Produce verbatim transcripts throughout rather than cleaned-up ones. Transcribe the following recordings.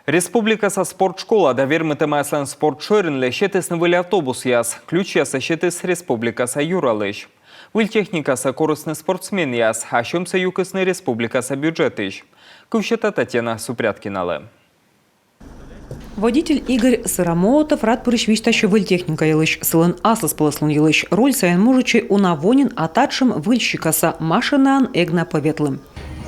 Республикаса спорт школа да вермытӧмаяслӧн спорт шӧринлы сетісны выль автобусъяс. Ключьяссӧ сетіс республикаса юралысь. Выль техникасӧ корисны спортсменъяс, а сьӧмсӧ юкисны республикаса бюджетысь. Кыв сета Татьяна Супряткиналы. Водитель Игорь Сыромолотов радпырысь висьтасьӧ выль техника йылысь, сылӧн аслыспӧлӧслун йылысь. Руль сайын мужичӧй уна во нин, а татшӧм выль сикаса машинаӧн эг на пӧ ветлы.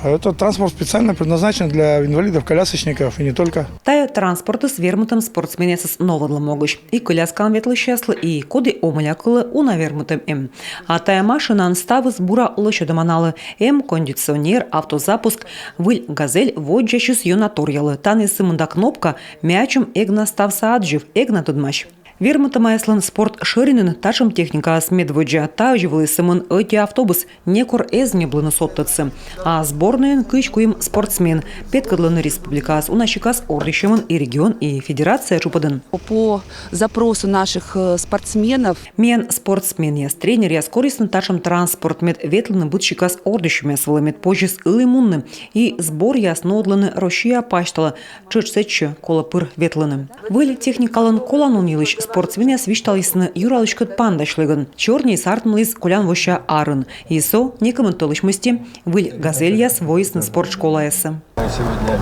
Этот транспорт специально предназначен для инвалидов-колясочников и не только. Тайӧ транспортыс вермытӧм спортсменъясӧс новлӧдлӧм могысь. И коляскаӧн ветлысьяслы, и коді омӧля кылӧ, уна вермытӧм эм. А тайӧ машинаын ставыс бура лӧсьӧдӧма налы. Эм кондиционер, автозапуск. Выль «Газель» водззасис ёна торъялӧ. Тані сымында кнопка, ме ачым эг на ставсӧ аддзыв, эг на тӧдмась. Вермытӧмаяслӧн спорт шӧринын татшӧм техникаыс медводдза. Таысь вӧлі сӧмын ӧти автобус, некор эз ньӧблыны содтӧдсӧ. А сборнӧйын кызь куим спортсмен. Петкӧдлӧны республикаас уна сикас ордйысьӧмын и регион, и федерация тшупӧдын. По запросу наших, э, спортсменов. Миян спортсменъяс, тренеръяс корисны татшӧм транспорт, мед ветлыны быд сикас ордйысьӧмъяс вылӧ, мед позис ылі мунны. И сборъяс новлӧдлӧны Россия пасьтала. Тшӧтш сэтчӧ колӧ пыр ветлыны. Выль техникалӧн коланлун йылысь спортсменъяс висьталісны юралыськӧд паныдасьлігӧн. Сёрниыс артмыліс колян вося арын. И со некымын тӧлысь мысти выль «Газельяс» воисны спортшколаясӧ. Мы сегодня,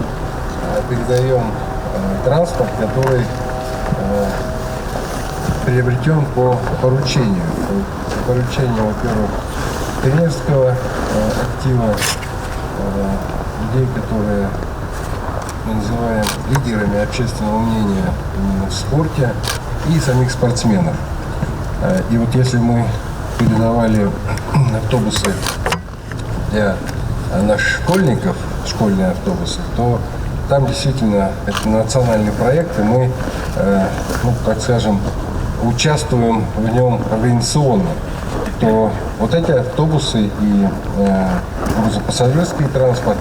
э, передаём, э, транспорт, который, э, приобретён по поручению. По поручению, во-первых, тренерского, э, актива, э, людей, которые мы называем лидерами общественного мнения именно в спорте, и самих спортсменов. Э, и вот если мы передавали автобусы для, э, наших школьников, школьные автобусы, то там действительно это национальный проект, и мы, э, ну, так скажем, участвуем в нём организационно. То вот эти автобусы и, э, грузопассажирский транспорт,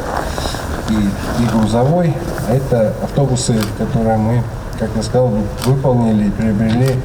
и, и грузовой, это автобусы, которые мы, как я сказал, вы-, выполнили и приобрели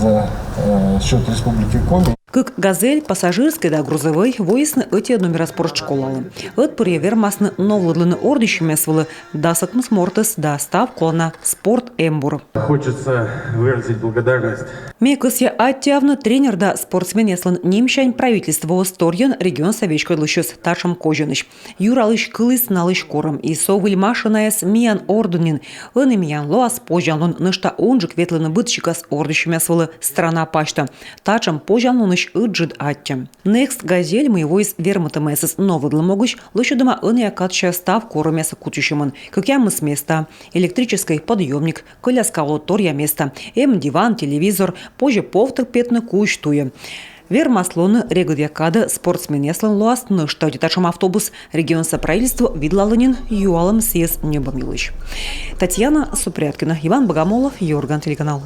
за, э, счёт Республики Коми. Кык «Газель», пассажирскӧй да грузовӧй, воисны ӧти номера спортшколалы. Ӧтпырйӧ вермасны новлӧдлыны ордйысьӧмъяс вылӧ дас ӧкмыс мортӧс да став колана спорт эмбур. Хочется выразить благодарность. Ме кӧсъя аттьӧавны тренер да спортсменъяслӧн нимсянь правительствоӧс, торйӧн регионса веськӧдлысьӧс татшӧм козьӧнысь. Юралысь кыліс налысь корӧм, и со выль машинаяс миян ордын нин. Ӧні миян лоас позянлун нӧшта унджык ветлыны быд сикас ордйысьӧмъяс вылӧ страна пасьта. Татшӧм позянлунысь ыджыд аттьӧ. «Некст Газель», мый воис вермытӧмаясӧс новлӧдлӧм могысь, лӧсьӧдӧма ӧнія кадся став корӧмъясӧ кутчысьӧмӧн. Кӧкъямыс места, электрическӧй подъёмник, коляска вылӧ торъя места, эм диван, телевизор, позьӧ повтӧр петны кузь туйӧ. Вермас лоны регыдъя кадӧ спортсменъяслӧн лоас нӧшта ӧти татшӧм автобус. Регионса правительство видлалӧ нин юалӧм сійӧс ньӧбӧм йылысь. Татьяна Супряткина, Иван Богомолов, «Юрган» телеканал.